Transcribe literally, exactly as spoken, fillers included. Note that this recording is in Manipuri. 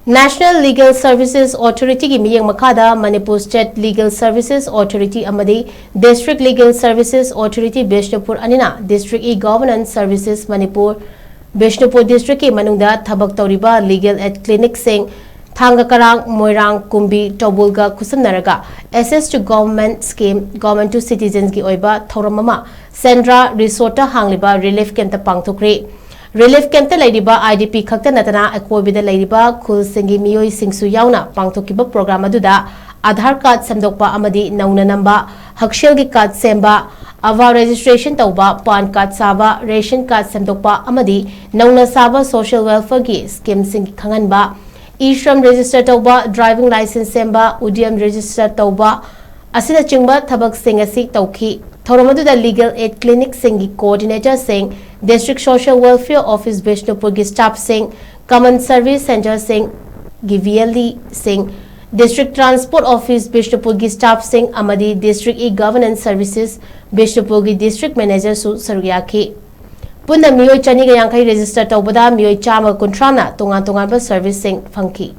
National Legal Services Authority ꯒꯤ ꯃꯤꯠꯌꯦꯡ ꯃꯈꯥꯗ Manipur State Legal Services Authority ꯑꯃꯗꯤ District Legal Services Authority Bishnupur ꯑꯅꯤꯅ District e-Governance Services Manipur Bishnupur district ꯀꯤ ꯃꯅꯨꯡꯗ ꯊꯕꯛ ꯇꯧꯔꯤꯕ Legal Aid Clinic ꯁꯤꯡ ꯊꯥꯡꯒ ꯀꯔꯥꯡ, ꯃꯣꯏꯔꯥꯡ, ꯀꯨꯝꯕꯤ, ꯇꯧꯕꯨꯜꯒ ꯈꯨꯠꯁꯝꯅꯔꯒ Access to Government Scheme, Government to Citizens ꯀꯤ ꯑꯣꯏꯕ ꯊꯧꯔꯝ ꯑꯃ ꯁꯦꯟꯗ꯭ꯔꯥ Resort ꯇ ꯍꯥꯡꯂꯤꯕ Relief Camp ꯇ ꯄꯥꯡꯊꯣꯛꯈ꯭ꯔꯦ꯫ Relief Camp ꯇ ꯂꯩꯔꯤꯕ I D P ꯈꯛꯇ ꯅꯠꯇꯅ ꯑꯀꯣꯏꯕꯗ ꯂꯩꯔꯤꯕ ꯈꯨꯜꯁꯤꯡꯒꯤ ꯃꯤꯑꯣꯏꯁꯤꯡꯁꯨ ꯌꯥꯎꯅ ꯄꯥꯡꯊꯣꯛꯈꯤꯕ program ꯑꯗꯨꯗ Aadhaar card ꯁꯦꯝꯗꯣꯛꯄ ꯑꯃꯗꯤ ꯅꯧꯅ ꯅꯝꯕ, ꯍꯛꯁꯦꯜꯒꯤ card ꯁꯦꯝꯕ, Aava registration ꯇꯧꯕ, PAN card ꯁꯥꯕ, ration card ꯁꯦꯝꯗꯣꯛꯄ ꯑꯃꯗꯤ ꯅꯧꯅ ꯁꯥꯕ social welfare ꯒꯤ scheme ꯁꯤꯡ ꯈꯪꯍꯟꯕ, e-Shram register ꯇꯧꯕ, driving license ꯁꯦꯝꯕ, Udyam register ꯇꯧꯕ ꯑꯁꯤꯅꯆꯤꯡꯕ ꯊꯕꯛꯁꯤꯡ ꯑꯁꯤ ꯇꯧꯈꯤ꯫ ꯊꯧꯔꯝ ꯑꯗꯨꯗ Legal Aid Clinic ꯁꯤꯡꯒꯤ coordinator ꯁꯤꯡ, District Social Welfare Office ꯕꯤꯁꯅꯨꯄꯨꯔꯒꯤ staff ꯁꯤꯡ, Common Service Centre ꯁꯤꯡꯒꯤ V L E ꯁꯤꯡ, District Transport Office ꯕꯤꯁꯅꯨꯄꯨꯔꯒꯤ staff ꯁꯤꯡ ꯑꯃꯗꯤ District e-Governance Services ꯕꯤꯁꯅꯨꯄꯨꯔꯒꯤ District Manager ꯁꯨ ꯁꯔꯨꯛ ꯌꯥꯈꯤ꯫ ꯄꯨꯟꯅ ꯃꯤꯑꯣꯏ ꯆꯅꯤꯒ ꯌꯥꯡꯈꯩ register ꯇꯧꯕꯗ ꯃꯤꯑꯣꯏ ꯆꯥꯝꯃ ꯀꯨꯟꯊ꯭ꯔꯥꯅ ꯇꯣꯉꯥꯟ ꯇꯣꯉꯥꯟꯕ service ꯁꯤꯡ ꯐꯪꯈꯤ꯫